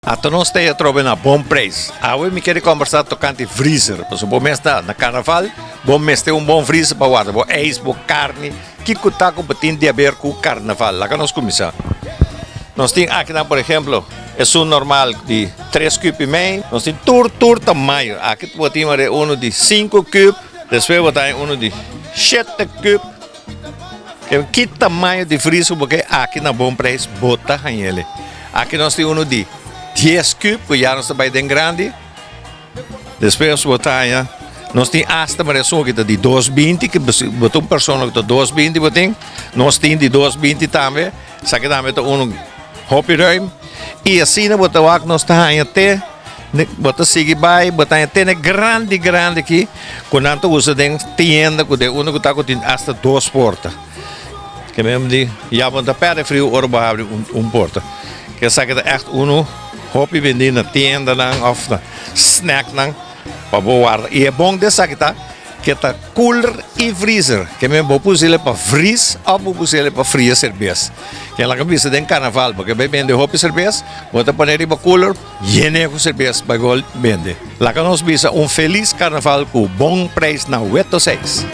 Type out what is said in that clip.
Ata nos ta atrobe na bon prijs. Awe mi kere kombersá tokante vriezer. Pasobra bo mes ta na karnaval, bo mester un bon vriezer pa warda bo ijs, bo karni, kiko ta ku bo tin di haber ku karnaval. Laga nos kuminsá. Nos tin akinan por ehemplo esun normal di tres kub i mei. Nos tin tur tur tamaño. Aki bo tin mare uno di sinku kub, despues bo ta haña uno di shete kub. Ki tamaño di vriezer bo ke aki na bon prijs bo ta hañ'el. Aki nos tin uno di dies kub ku ya nos ta bai den grandi. Despues bo ta haña nos tin asta mara esun ku ta di dos binti ku bo ta un persona ku ta dos binti bo tin. Nos tin di dos binti tambe. Esaki tambe ta unu hopi ruim. I asina bo ta wak nos ta haña te bo ta sigui bai bo ta haña te na grandi grandi aki ku nan ta usa den tienda ku den unda ku ta ku tin asta dos porta. Ke men di ya bo no ta pèrdè friu ora bo habri un porta. Ke esaki ta ègt unu hopi bendí na tiendanan òf na snèknan pa bo warda. I e bon di esaki ta Ke ta cooler y vriezer. Ke men bo pusile pa vries of bo pusile pa fria serbes. Ke laga bisa den carnaval bo ke bay bende hopi serbes, bo ta pone riba cooler yene cu serbes bay gol bende. Laga nos bisa un feliz carnaval cu bon prijs na Weto Seis.